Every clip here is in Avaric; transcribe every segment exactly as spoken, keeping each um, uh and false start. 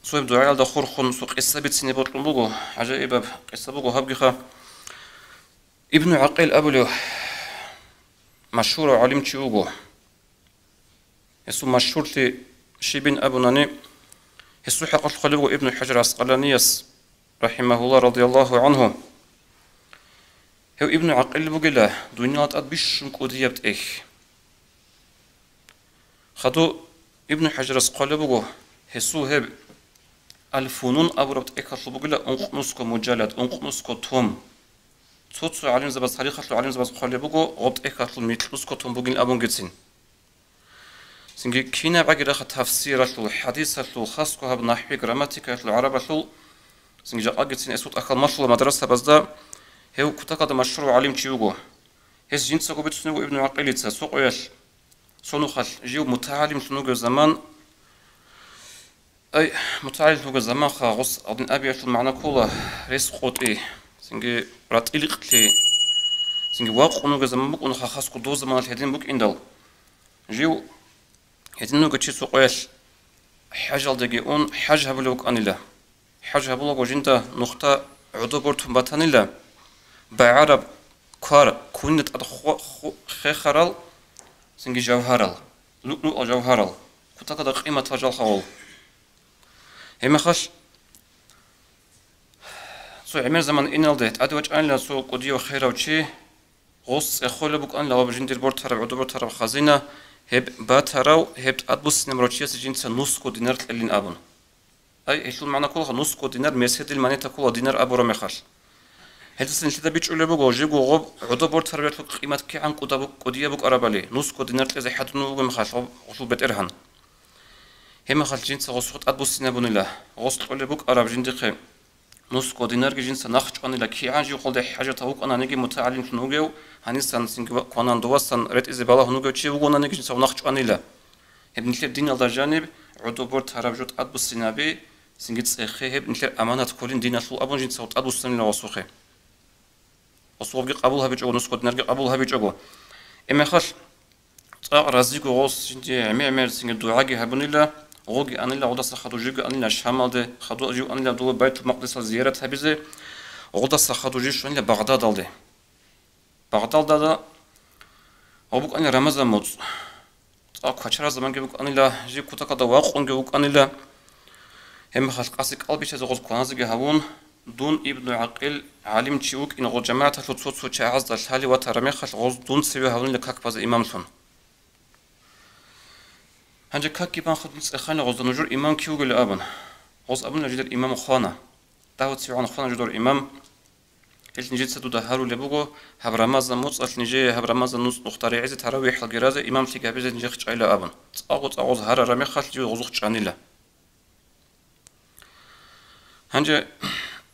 Цо гьеб дугӀаялда хурхун цо къиса бицине бокьун буго. ГӀажаибаб къиса буго гьабгиха. Ибну ГӀакъил абулев машгьурав гӀалимчи вуго. Гьесул машгьурлъи щибин абунани, гьесул хӀакъалъулъ хъвалеб буго Ибну ХӀажар ГӀаскъаланияс, рахӀимагьуллагь, радияллагьу гӀангьу. Гьев Ибну ГӀакъил бугила, дунияла тӀад бищун кӀудияб тӀехь. Хадуб Ибну ХӀажарас хъвалеб буго, гьесул гьеб Аль-Фунун абураб тӀехьалъул бугила ункънусго мужаллад, ункънусго том. Цо-цо гӀалимзабаз, тарихалъул гӀалимзабаз хъвалеб буго, гъоб тӀехьалъул микьнусго том бугин абунгицин. Цинги кинабгӀаги раха тафсиралъул, хӀадисалъул, хасго гьаб нахӀви, грамматикаялъул, гӀарабалъул, цинги жакъагицин гьесул тӀахьал малъула мадрасабазда, гьев кутакалда машгьурав гӀалимчи вуго. Гьес жинцаго бицунеб буго Ибну ГӀакъилица, цо къоялъ, цо нухалъ жив мутагӀалимлъун вугев заман, ай, мутагӀалимлъун вугев заманха гъос гьадин абиялъул магӀна ккола, рес къотӀи, цинги ратӀилихълъи, цинги вакъун вугев заман букӀунаха, хасго дов заманалъ гьедин букӀиндал. Жив гьедин вугев чи цо къоялъ хӀажалдеги ун, хӀаж гьабулев вукӀанила. ХӀаж гьабулаго жинда нухда гӀодоб бортун батанила, багӀараб квар, кунда тӀад ху-, ху-, хехарал, цинги жавгьарал, луъ-луъал жавгьарал, кутакалда къиматал жалхавал. Гьебмехалъ цо гӀемер заман иналде тӀаде вачӀанила цо кӀудияв херав чи, гъос цӀехолеб букӀанила ва жиндир бортараб, гӀодоб бортараб хазина, гьеб батарав, гьеб тӀадбуссинабурав чиясе жинца нусго динар кьелин абун. Ай, гьелъул магӀна кколаха, нусго динар, меседил манета ккола динар абураб мехалъ. Гьелдаса нилъеда бичӀчӀулеб буго, жего гъоб гӀодоб бортарабиялъул къимат кигӀан кӀуда-, кӀудияб букӀарабали, нусго динар кьезе хӀадурун вуго мехалъ гъоб-, гъолъул бетӀергьан. Гьеб мехалъ жинца гъосухъ тӀадбуссинабунила, гъос кьолеб букӀараб жиндихъе. Нусго динарги жинца нахъ чӀванила, кигӀан жив хъалде хӀажатав вукӀананиги, мутагӀалимлъун вугев, гьанисан цинги ва-, кванан довасан ретӀизе балагьун вугев чи вугонаниги, жинца нахъ чӀванила. Гьеб нилъер диналда жаниб гӀодоб бортараб жо тӀадбуссинаби, цинги цӀехе гьеб нилъер аманат кколин диналъул абун жинца тӀадбуссинила гъосухъе. Гъосухъги къабул гьабичӀого, нусго динарги къабул гьабичӀого. Гьебмехалъ цӀакъ разиго гъос жинди гӀемер-гӀемер цинги дугӀаги гьабунила, гъоги анила, гъодаса хадур живги анила Шамалде, хадур жив анила дула Байтул-Макъдисалде зиярат гьабизе, гъодаса хадур жив щванила Багъдадалде. Багъдадалда гъо букӀанила Рамазан муцӀ. ЦӀакъ квачараб заманги букӀанила, жив кутакалда вакъунги вукӀанила. Гьебмехалъ къаси кӀалбичазе гъоз кваназеги гьавун, дун Ибну ГӀакъил гӀалимчи вукӀин гъоз жамагӀаталъул цо-цо чагӀазда лъалев ватараб мехалъ гъоз дун цеве гьавунила как базе имамлъун. Гьанже какги банха дун цӀехайна гъозда нужер имам кив вугилан абун. Гъоз абунила жидер имам хвана. ДагьуцевгӀан хвана жидер имам. Гьел нижеца дуда гьарулеб буго, гьаб Рамазан муцӀалъ нижее гьаб Рамазан муцӀ нухда регӀизе таравихӀалги разе имамлъиги гьабизе нижехъ чӀайла абун. ЦӀакъго-цӀакъго гьарараб мехалъ жив гъозухъ чӀанила. Гьанже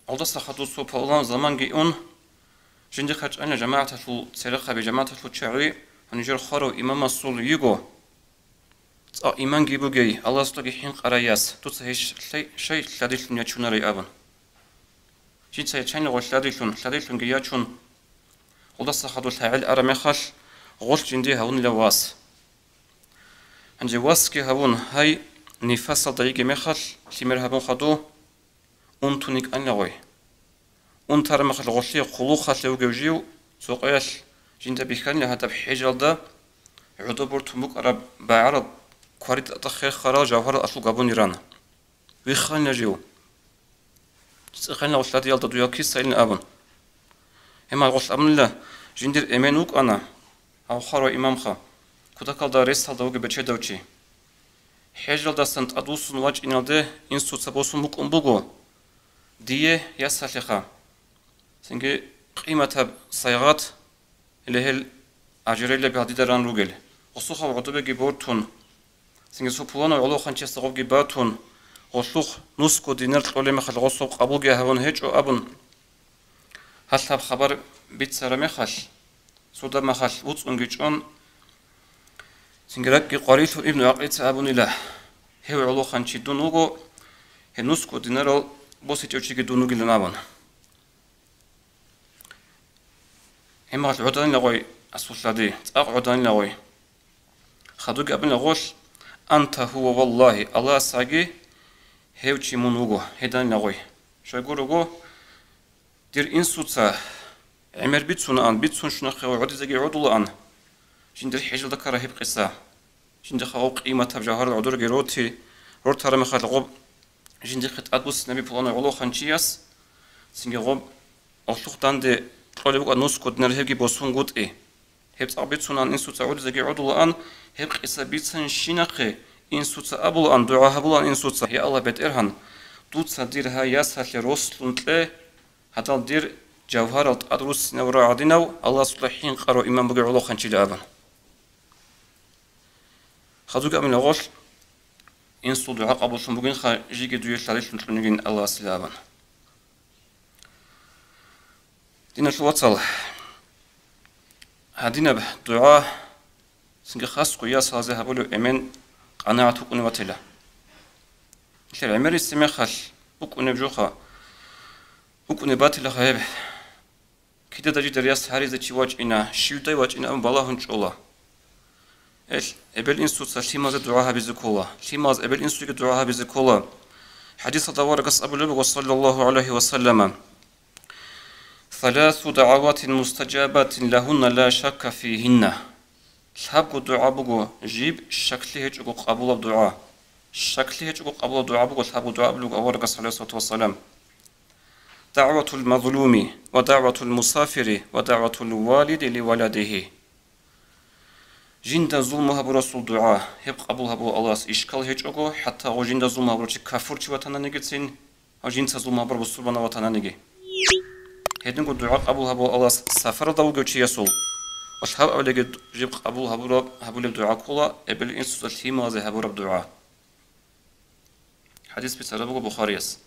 гъолдаса хадур цо палулан заманги ун, жиндихъа чӀанила жамагӀаталъул церехъаби, жамагӀаталъул чагӀи, гьанижер хварав имамасул йиго. ЦӀакъ имамги бугей, Аллагьасдаги хӀинкъарай яс, дуца гьищ лъай-, щай лъадилъун ячунарай абун. Жинца ячайна гъолъ лъадилъун, лъадилъунги ячун, гъолдаса хадур лъагӀел араб мехалъ, гъолъ жинди гьавунила вас. Гьанже васги гьавун, гьай, нифасалда йигеб мехалъ, лъимер гьабун хадур, унтун йикӀанила гъой. Унтараб мехалъ гъолъие хъулухъалъе вугев жив, цо къоялъ жинда бихьанила гьадаб хӀежалда гӀодоб бортун букӀараб багӀарал квари тӀатӀа хехарал жавгьарал алъул габуниран. Вихханила жив. ЦӀеханила гъолъ лъадиялда дуял кисайилин абун. Гьемал гъолъ абунила, жиндир эмен вукӀана, гьав хварав имамха, кутакалда ресалда вугеб бечедав чи. ХӀежалдасан тӀадвуссун вачӀиналде инсуца босун букӀун буго, дие ясалъеха. Цинги къиматаб сайгъат, гьеле гьел ажирелаби гьадида ран ругел. Гъосухъав гӀодобеги бортун, цинги цо пуланав гӀолохъанчиясда гъобги батун, гъолъухъ нусго динар кьолеб мехалъ гъосов къабулги гьавун гьечӀо абун, гьалъаб хабар бицараб мехалъ, цо даб махалъ вуцӀцӀунги чӀун, цинги ракӀги къварилъун Ибну ГӀакъилица абунила, гьев гӀолохъанчи дун вуго, гьев нусго динарал босичӀев чиги дун вугилан абун. Гьемал гӀоданила гъой, асулъади, цӀакъ гӀоданила гъой. Хадуги абунила гъолъ, анта гьува валлагьи, Аллагьасаги, гьев чи мун вуго, гьединлъагъой. Щайгурелъул, дир инсуца гӀемер бицунаан, бицун щунахъе гӀодизеги гӀодулаан, жиндир хӀежалда ккараб гьеб къиса. Жиндихъа гъоб къиматаб жавгьарал гӀодорги роти, рортараб мехалъ гъоб жиндихъе тӀадбуссинаби пуланав гӀолохъанчияс, цинги гъоб гъолъухъ данде кьолеб букӀа нусго динар гьебги босунгутӀи. Гьеб цӀакъ бицунаан инсуца гӀодизеги гӀодулаан, гьеб къиса бицанщинахъе инсуца абулаан, дугӀа гьабулаан инсуца: «Я Аллагь, БетӀергьан, дуца дир гьай ясалъе рослъун кье, гьадал дир жавгьарал тӀадруссинав ва гӀадинав, Аллагьасукьа хӀинкъарав иман бугев гӀолохъанчила», — абун. Хадубги абуна гъолъ: «Инсул дугӀа къабуллъун бугинха, жеги дуе лъалелъун кьунигин Аллагьасила», — абун. Диналъул вацал, гьадинаб дугӀа цинги хасго ясалазе гьабулеб эмен къанагӀат букӀунеб батила. Нилъер гӀемерисеб мехалъ букӀунеб жоха, букӀунеб батилаха гьеб. Кидадай жидер яс гьаризе чи вачӀина, щивдай вачӀина абун балагьун чӀола. Эл, эбел-инсуца лъимазе дугӀа гьабизе ккола, лъималаз эбел-инсуеги дугӀа гьабизе ккола. ХӀадисалда аварагас абулеб буго, саллаллагьу гӀалайгьи ва саллама: «Саласу дагӀаватин мустажабатин лагьунна ла шакка фигьинна». Лъабго дугӀа буго жиб щаклъи гьечӀого къабулаб дугӀа. Щаклъи гьечӀого къабулаб дугӀа буго лъабго дугӀа, абулеб буго аварагас, гӀалайгьиссалату вассалам: «ДагӀватул мазлуми ва дагӀватул мусафири ва дагӀватул валиди ли валадигьи». Жинда зулму гьабурасул дугӀа, гьеб къабул гьабула Аллагьас ишкал гьечӀого, хӀатта гъо жинда зулму гьабурав чи кафурчи ватананигицин, гьав жинца зулму гьабураб бусурбанав ватананигицин. Гьединго дугӀа къабул гьабула Аллагьас сапаралда вугев чиясул, ва лъабабилеги жиб къабул гьабураб, гьабулеб дугӀа ккола эбел-инсуца лъималазе гьабураб дугӀа. ХӀадис бицараб буго Бухарияс.